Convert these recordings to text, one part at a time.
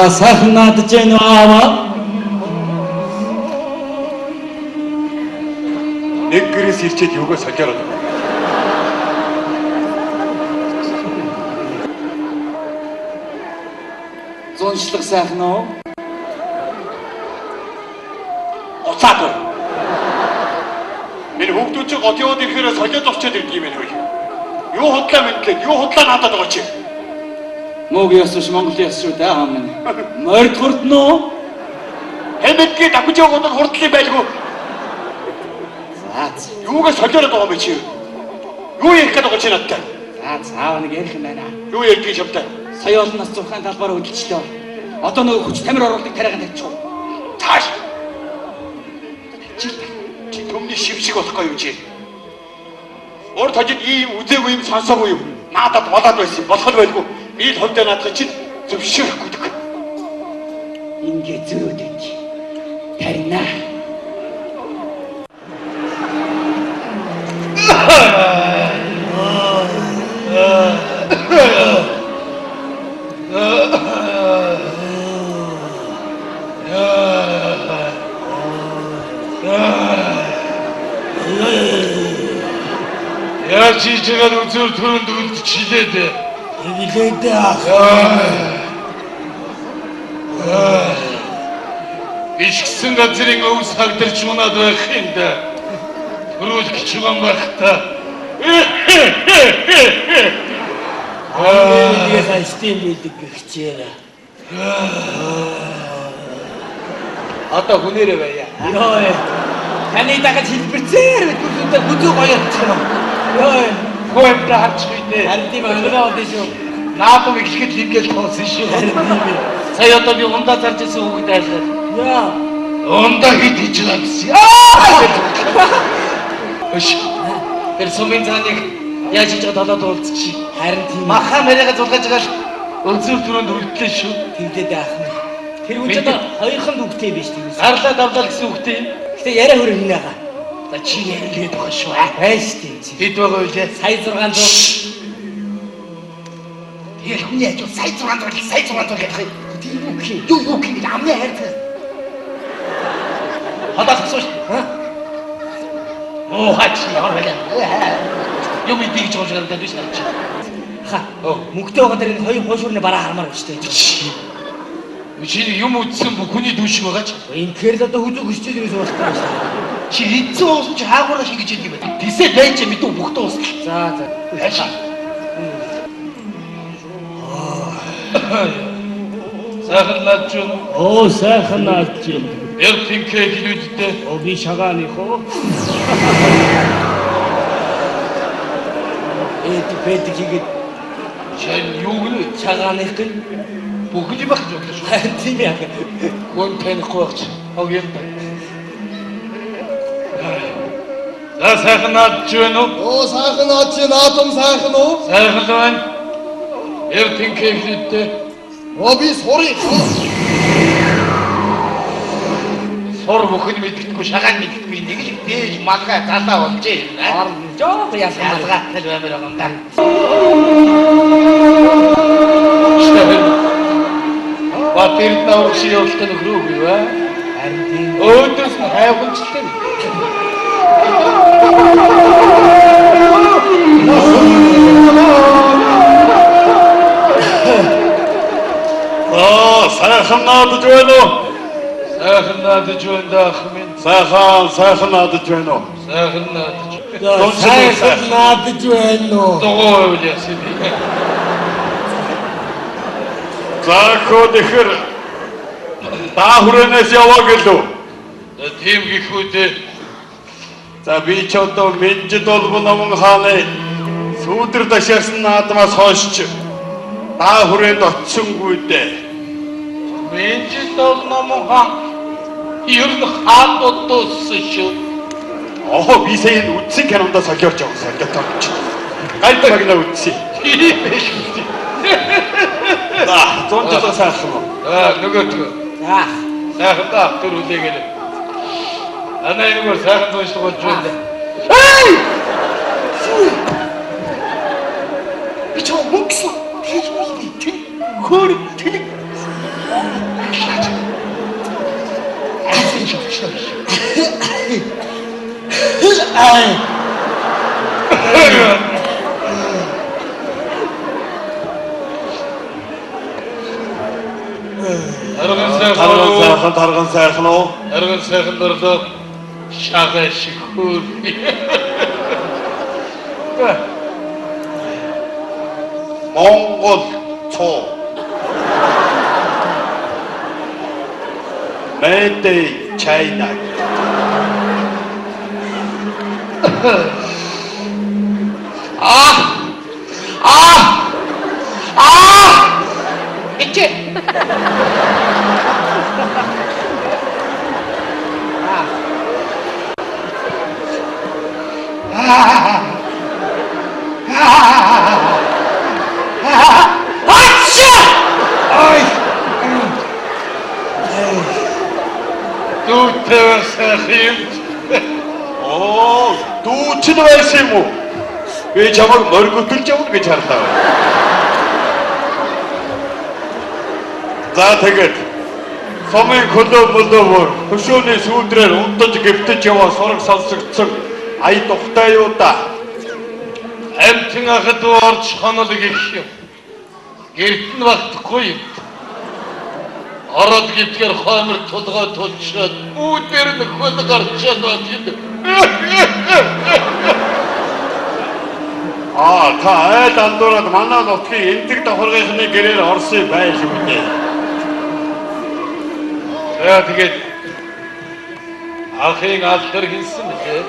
За сайхан наадаж гэнэ үү аава? Нэг гэрээс ирчээд юугаа солиороод. Зуншлаг сайхан уу? Уцаад бай. Миний хүүхдүүд чи гот яваад ирэхээр солиод орчоод ирдэг юм байна хөөе. Юу худлаа мэдлээ, юу худлаа наадаад байгаа чи. Мууг ёс биш Монголын ёс шүү дээ аав минь. Морд хурдна уу? Хэмэдгээ давхиж яваад хурдлын байлгүй. За за. Юугаа солиороод байгаа юм чи? Юу ярих гээд байгаа чи надтай? За за аав нэг ярих юм байна. Юу ярьдгийг чамтай? Сая олноос зурхаан талбар хөдөлчлөө. Одоо нөгөө хүч тамир оруулдаг тариагаа тавьчих. Цааш. Тавьчих л та. Чи төмний шившиг болохгүй юу чи? Урд хожид ийм үзээгүй юм сонсоогүй юм. Наадад болоод байсан болох нь байлгүй. Би л ховдоо наадах чинь зөвшөөрөхгүй дэг. Ингээ зөрөөд байд. Тарина. Яаж хийж байгаа үзүүр түрүүнд үлдчихлээ дээ. Тэглээ дээ ах. Ишгсэн газрын өвс хагдарч унаад байх юм да. Төрүүлэх чуган байх та. Аа. Ажтын билэг гихчээрэ. Одоо хүнээрээ байя. Йоо. Таны дагаж хэлбэрцээр бүлүүдээ бүзүү гоё явчихна. Йоо. Хөө амдаа харчих үү. Харин тийм өнөө од шүү. Наадам эхлэхэд л ингээл тоосон шүү. Сая одоо би ундаа зарж ирсэн хүүхэд айлгаад. Яа. Ундаа хэд хийж байгаа гэсэн. Өш. Тэр сумын цааныг яаж хийж байгаа толоод уулзчих. Харин тийм. Маха мариага зулгаж байгаа л өнцөр түрүүнд үлдлээ шүү. Тэглээ дээ ах нь. Тэр хүн ч одоо хоёрхан хүүхдээ биш тийм үү? Гарлаа давлаа гэсэн хүүхдээ юм. Гэтэ яриа хөрө хинэ байгаа. За чи яриад байгаа шүү. Байж тийм чи. Хэд байгаа вэ? Сая 600. Тэгэл хүний хажуу сая 600 сая 600 гэх юм. Тийм үү гэх юм. Юу юу гэх юм амны хайрцаг. Хадаас асууш. Оо хач ямар байлаа. Юм идэг гэж байгаа юм биш наа чи. Ха. Мөнгөтэй байгаа дэр энэ хоёр хойшуурны бараа хармаар байна шүү дээ. Чи юм үдсэн бүх хүний дүү шиг байгаа ч. Инхээр л одоо хүзүү хүсчээд ерөөсөө болохгүй байна шүү дээ. Чи эзэн уусан чи хаагураа шингэж идэг юм байна. Тисээ байж мэдүү бүхтэн уус. За за. Хайш. Сайхан наад ч юм. Оо сайхан наадж юм. Яг тэнхээ хэлүүдтэй. Оо би шагааных уу? Эд бэд хийгээд Чи юу гэнэ? чагааных гэн. Бүх юм байх гэж бодлоо шүү. Харин тийм яа. Хүн танихгүй байх чи. Хог юм да. За сайхан наад ч байна уу? Оо сайхан наад чи наадам сайхан уу? Сайхан л байна. Яг тэнхээ хэлүүдтэй. Оо би сурыг. Сур бүхэн мэдгэдэггүй, шагаан мэдгэдэггүй нэг л дээж малгай залаа болжээ. Ор жоох ялгамаар. Ялгаатай л баймаар байгаа юм да. Бат эрдэнэ аврах шиг явуултай нөхрөө үгүй вэ? Харин тийм. Өөдөөс нь хайгуулчлаа. Аа, сайхан наадаж байна уу? Сайхан наадаж байна да ах минь. Сайхан, сайхан наадаж байна уу? Сайхан наадаж. Сайхан наадаж байна уу? Дугуй байвал яасан би. За хөө тэгэхэр та хүрээнээс яваа гэлүү. За тийм гэхүүдээ За би ч одоо Менжид болбон номон хааны сүүдэр дашаасан наадмаас хойш ч та хүрээнд очсонгүй дээ. Менжид бол номон хаан ер нь хаан дутуусан шүү. Оо би сая энэ үдсэн кинондоо солиорч явсан солиотой ч. Гальд магна үдсэн. Тийм байх шүү. За 100 жил сайхан уу? За нөгөөтгөө. За. Сайхан да төр хүлээгээл. Анаа энэгээр сайхан зуншлаг болж байна. Би ч мөнгөсөн. Тэгж үү би. Хөр тэнэг. Тарган сайхан Тарган уу? сайхан, тарган сайхан уу? Тарган сайхан дордоо шагай шиг хөөр. Монгол цуу. Made in China. Ичээ. Ай! Дүүтэй сайхан юм. Оо, дүүчин байсан юм уу? Би чамайг моргөтөлж явна гэж харлаа. За тэгээд сумын хөлөө мөлөөр хөшөөний сүүдрээр унтаж гөвтөж яваа сураг сонсогдсон ая тухтай юу да. Амтэн ахад орж хонол гэх юм. Гэрт нь багтахгүй юм. Ороод гівтгэр хоймор тулгай тулчаад үүдээр нь хөл гарчаад байна юм. Аа, та айл андуураад манай нутгийн эмдэг давхаргынхны гэрээр орсон юм байл үү дээ. За тэгээд ахын алдар хийсэн мэлээ.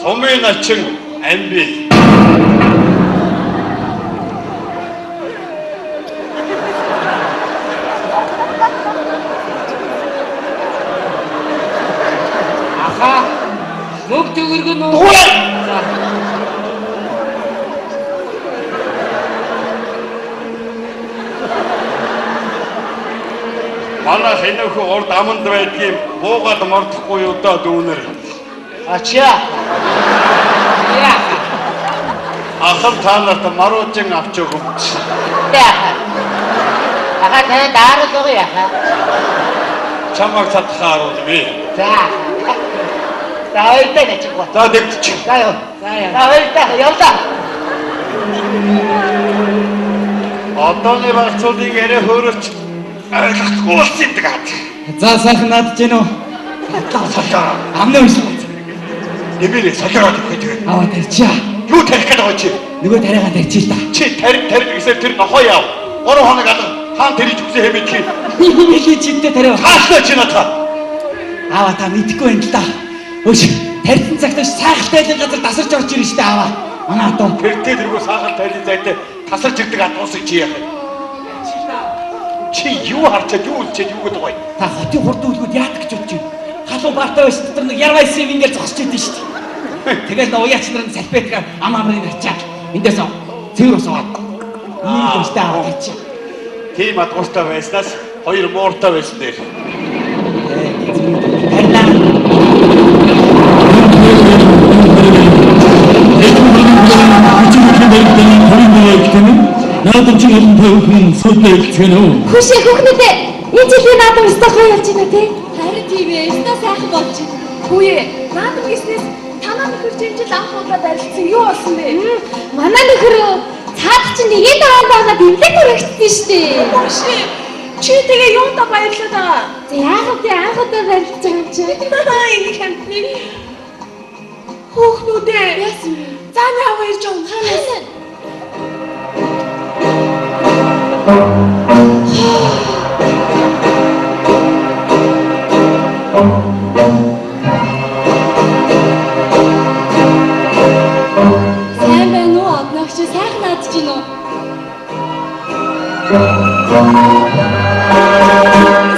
Сумын начин амби. Аха. Мөг төгөргөн үү? Дуурай! За. Манай хинэхүү урд аманд байдгийн буугаад мордохгүй юу даа дүүнер. Ачаа. Яа. Ахал та нарт маруужин авч өгөвч. Яа. Аха тань daarал байгаа яа. Чамайг чадхаар харуул би. За. За хоёртой нэчих. За тэгч. За ёо. За яа. За хоёртой явлаа. Одооны багцуудын яриа хөөрөч ойлгохгүй болсон юм даа. За сайхан наадж гэнэ үү? Солиороо. Амны уншил. Нэмэрээ солиороо гэх тэгээд. Аваа тарьчаа. Юу тарих гээд байгаа чи? Нөгөө тариагаа тарьчих л та. Чи тарь тарь гэсээр тэр нохоо яав. 3 хоног алга. Хаан тэрийг үгүй хэмээн чи. Миний чидтэй тариа. Хаашаа чи надаа. Аава та мэдэхгүй байна л да. Өш тарьсан цагт өш сайхан тайлын газар тасарч орж ирнэ штэ аава. Манай одоо Тэртээ тэргүй саахал тайлын зайтай тасарч ирдэг адуусыг чи яах юм? Чи юу харчаад юу үлчээд юу гэдэг вэ? та хотын хурд үүлгүүд яадаг гэж бодож байна. Халуун баартай байж дотор нэг ярвайс юм ингээд зогсож идэв штэ. Тэгэл нөө уяач нарын салфетка ам амрыг ачаад эндээс цэвэр ус аваад. Ийм л штэ аава тарьчих. Тийм адгуустай байснаас хоёр мууртай байсан дээр. Тарьнаа. Наадамчин 55 хүн сүйдээ хэлцгэнэ үү? Хүүшээ хүүхнүүдээ энэ жилийн наадам өстой гоё болж байна тий. Харин тийм ээ, өстой сайхан болж байна. Хүүе, наадам гиснээс танаа нөхөр чинь жил анх удаа барилцсан юу болсон бэ? Манай нөхөр цаад чинь нэгийн даваанд аваад имлэг төрөгдсөн шүү дээ. Хүүшээ, чи тэгээ юунда баярлаад байгаа? За яагаад вэ анх удаа барилцж байгаа юм чи? Энийг хамтныг хүүхнүүдээ. Яасан бэ? Зааны аваа ирж байгаа юм хаанаас? Сайн байна уу? Одногч сайхан наадж гин үү?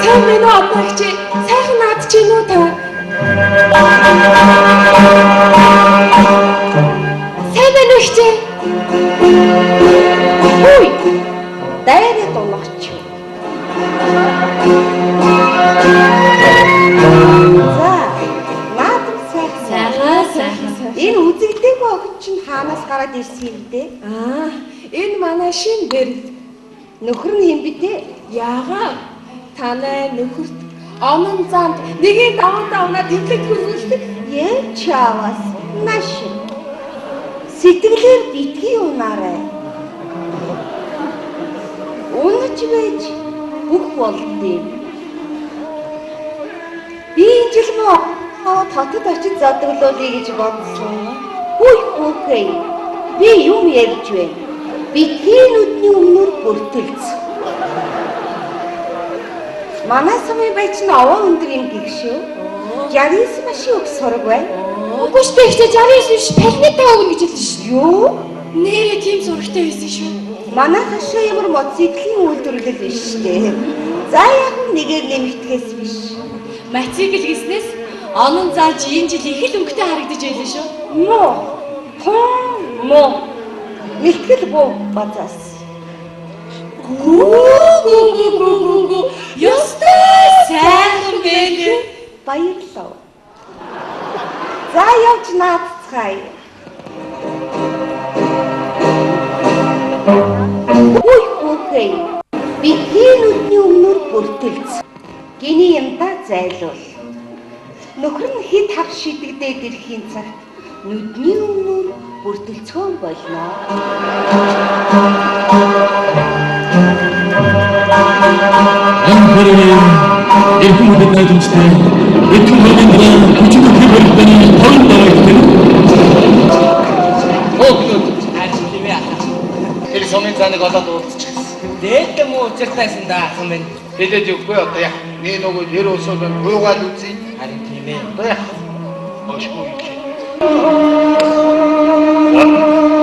Сайн байна уу одногч? Сайхан наадж гин үү та? Сайн байна уу хчээ? Хүй. Дайраа дунагч. За, наадам сайхан. Сайхан сайхан. Энэ үзэгдээгүй охин чинь хаанаас гараад ирсэн юм бэ? Аа, энэ манай шин бэрэл. Нөхөр нь юм бэ те? Яагаад? Танай нөхөрт онон замд нэгийн даваандаа унаад имлэг хөргүүлдэг. Чавас маш. Сэтгэлээр битгий унаарай. Унаж байж бүх болдیں۔ Би энэ жил мө хотод очиж зодоглуулъя гэж бодсон. Хүй хүүхэй. Би юм ярьж байна. Битгий нүдний өмнөр бүртэлц. Манай сумын бай чинь овоо өндөр юм гэх шүү. 69 машин өгс сураг байна. Үгүй шүү дээ ихтэй 69 биш планета өгнө гэж хэлсэн шүү. Юу? Нэрээ тийм зурагтай байсан шүү. Манай хашаа ямар мотоциклийн үйлдвэрлэл биш дээ. За яг нэгээр нэмэгдэхээс биш. Мотоцикл гэснээс онон зааж энэ жил их л өнгөтэй харагдаж байлаа шүү. Муу. Тун муу. Мэлтгэл буу базаас. Гүү гүү гүү гүү гүү гүү. Ёстой сайхан байлээ. Баярлалаа. За явж наадцгаая. Хүй хүүхэй. Битгий нүдний өмнөр бүртэлц. Гиний юмдаа зайлуул. Нөхөр нь хэд хав шидэгдээд ирэхийн цагт нүдний өмнөр бүртэлцгөөн болно. Энэ хэрэг эрхэм хүндэт найзуудтай эрхэм хүндэт хүчин бүхий барилдын 2 дараагт Хөөхнүүд харин тийм ээ. Тэр сумын зааныг олоод уулзчихсан. Дээд муу учиртайсан да ах минь. Хэлээд өгөхгүй одоо яа. Нэг нөгөө тэр усууд гуйгаал үзье. Харин тийм ээ. Одоо яа. Хошгүй юм чи.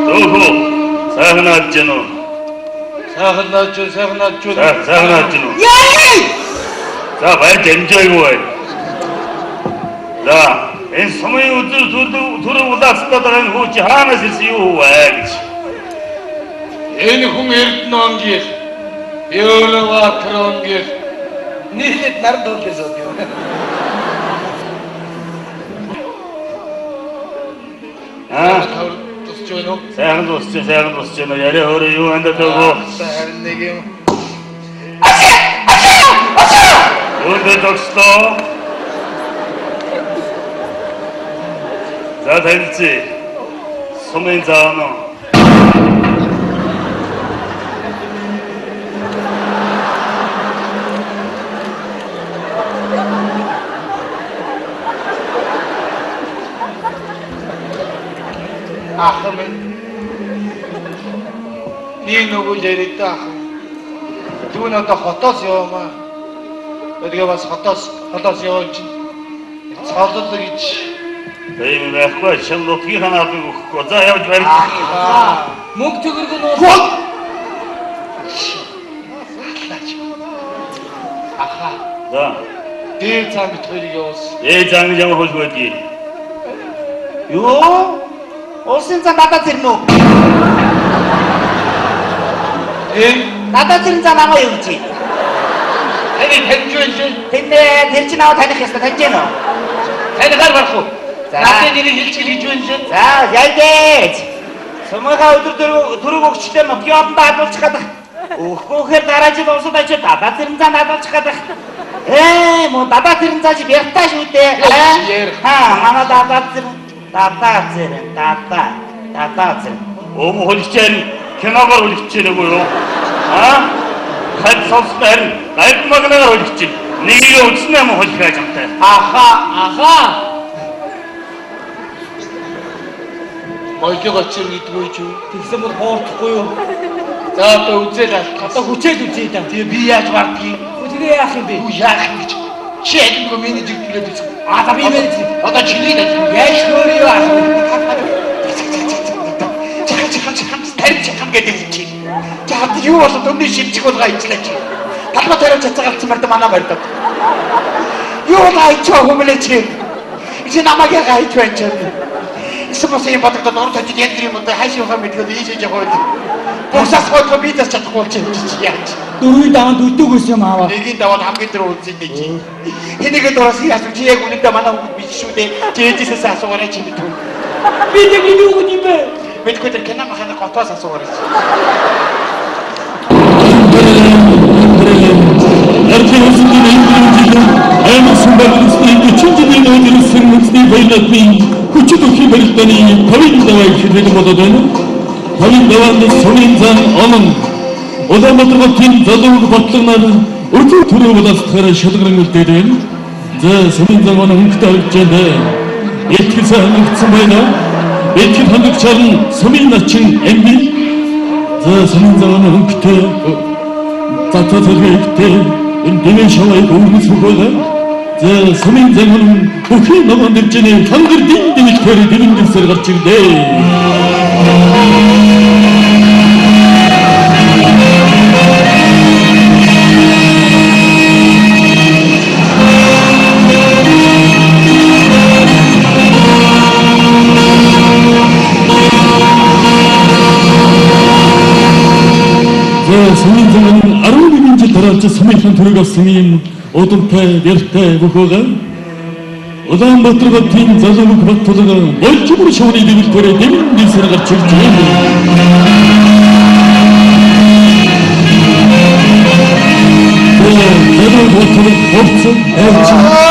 Төөхөө сайхан наадж гэнэ үү? Сайхан наадж, сайхан наадж. За сайхан наадж гэнэ үү? За баяр амжаагүй бай. За энэ сумын өдөр түрүү улаацтаад байгаа энэ хүү чи хаанаас ирсэн юу вэ гэж. Энэ хүн Эрдэнэ онгийн би өөрөө Баатар онгийн Нийлээд нар дуулсан сууд юм. Аа тусч байна уу? Сайхан дуусч, сайхан дуусч байна. Яриа хөөрөө юу андаа төөгөө. Харин нэг юм. Өндөө зогслоо. За танилцъя. Сумын заана. Ах минь. Би нөгөө яриад ах. Түүн одоо хотоос яваамаа. Тэгээ бас хотоос явж чинь цолол гэж. Тийм байхгүй чам нутгийн ханаалыг өгөхгүй. За явж барь. Мөнгө төгрөг нь уул. Аха. За. Дээр зам бит хоёрыг явуулсан. Ээ зам ямар хөл байдгийг. Юу? Улсын зам надад зэрнэ үү? Надад зэрэн зам намаа юу гэж. Таны таньж байлээ. Тэндээ тэр чинь наваа таних ёстой таньж гэнэ үү? Танихаар барах уу? За. Надад нэрийг хэлчихэл гэж байлээ. За, яйдэж. Сумынхаа өдөр түрүүг өгчлээ нутгийн орондоо хадуулчих гадах. Өгөхгүйхээр дараа жил улсад очиж дадаа зэрэн зам хадуулчих гадах. Мөн дадаа зэрэн заа чи бяртаа шүү дээ. Ха, манай дадаа зэрэн дадаа зэрэн дадаа зэрэн. Өөм хөлгч харин киногоор хөлгч нүгөө юу? Аа? Хад сонсон харин гайд магнаар хөлгч. Нэгийг үзсэн юм хөлх байж амтай. Аха. Аха. Моёлыг очир гэдгүй ч юу? Тэгсэн бол хуурдахгүй юу? За одоо үзэл алт. Одоо хүчээл үзье да. Тэгээ би яаж бардгийг? Тэгээ яах юм бэ? Юу яах юм гэж. Чи аль нөгөө менежер гэлээд үзэх. Аа за би менежер. Одоо чиний ажил. Яаж хөөрөө юу ах вэ? Чаха чаха тарих чаха гэдэг юм чи. Чаад юу болоод өмнө шимжих болгоо ижлээ чи. Талбай тариуч цацгаалцсан мэрд манай барьдаг. Юу болоо ичээ хүмүүлээ чи. Чи намайг яга ич байна чи. Эсвэл юм бодогдоод урд хожид янз бүрийн юм хайш явахаа мэдгээд ийшээ явах байл. Бусаас хойдгоо би зас чадахгүй болж чи яаж. Дөрвийн даваанд үлдээг байсан юм ааваа. Нэгийн даваанд хамгийн түрүү үлдсэн дээ чи. Хэнийгээ дураас яасан чи яг үнэндээ манай хүүхэд биш шүү дээ. Чи ээжээсээ асуугаарай чи мэдгүй. Би тэг миний хүүхэд юм бэ? Мэдгүй тэр кино маханы готоос асуугаарай чи. Эрхэм барилдааны 5 даваа хэлбэл болоод байна. 5 даваанд сумын зан онон Улаанбаатар хотын залуу батлагнаар өдөр төрөө болоосдохоор шалгаран үлдээд байна. За сумын зан онон өнгөтэй харагдаж байна. Бэлтгэл сайн хангагдсан байна. Бэлтгэл хангагчаар нь сумын начин амби. За сумын зан онон өнгөтэй затаа зэрэгтэй энэ дэмэн шавайг өвгөс хөхөөгөө. За сумын зан онон бүхий ногоон дэржэний хангар дин дэмэлтээр дэрэн дэвсээр гарч ирлээ. За сумын зан 11 жил дараалж сумынхан төрөг авсан юм удамтай, бяртай бөхөөгөө. Улаанбаатар хотын залуу Баттулга болжмор шувны дэвлэлтээр дэмэн дэвсээр гарч ирж байна. Залуу Баттулга хурцсан айчин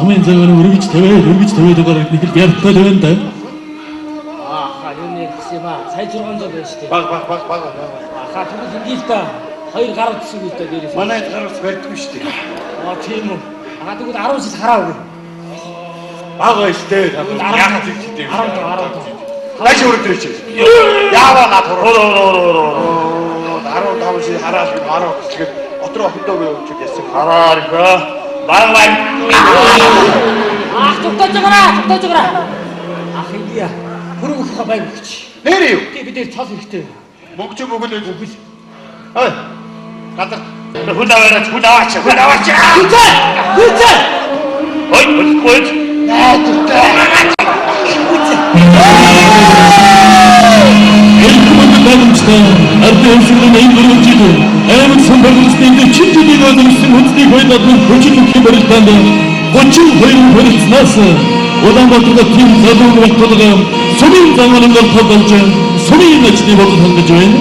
Сумын зан өргөж тавиад өргөж тавиад байгаа нэг л бяртай л байна да. Ахаа юу нэр гэсэн юм аа. Сая 600 байна шүү дээ. Баг баг баг баг. Ахаа тэгвэл ингээл л да. Хоёр гар утсан үү л да дээрээс. Манай гар утас барьдгүй шүү дээ. Аа тийм үү. Ахаа тэгвэл 10 жил хараа өгье. Баг байна шүү дээ. Яг зэгч дээ. 15 15. Маш өрөд ирж. Яаваа над хуруу. 15 жил хараад 10 гэчихээр отроо охиндоо явж яасан. Хараа их. Баг баг. Ах зүгтэж байгаараа, зүгтэж байгаараа. Ах ингэ хөрөг өгөхөө байг өгч. Нэр юу? Тий бид нэр цол хэрэгтэй. Мөнгө чи мөнгө л мөнгө л. Ой. Газар Хүл аваарай, хүл аваач, хүл аваач. Хүзээ! Хүзээ! Ой, хүлэхгүй. Найдвартай. Эрхэм боломжтой ардын хэсэгний энэ дөрвөн жил аймаг сан байгууллагын 40 жилийн өмнө үндэсний хуулиудын хүчин бүхий барилдаанд 32 барилцсанаас Улаанбаатар хотын залуу Баттулга сумын зан онон тодолж сумын ажлыг бодол хангаж байна.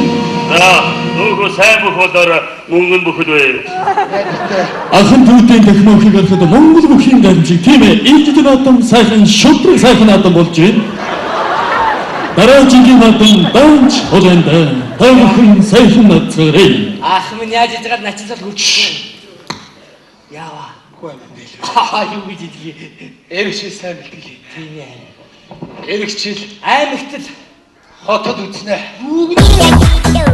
За, нөгөө сайн бүх болоор мөнгө нь бүхэл вэ. Ахан түүтийн технологиг харахад Монгол бүхийн гамжиг тийм ээ ээлжид наадам сайхан шудраг сайхан наадам болж байна. Дараа жилийн наадам даанч холонд та бүхэн сайхан наадцаарай. Ах минь яаж хийж байгаад начилал хөвчихсөн. Яава. Үгүй юм дээ. Аа юу гэж хэлье. Эрэг жил сайн бэлтгэлээ. Тийм ээ. Эрэг жил Аймагтл хотод үзнэ. бүгд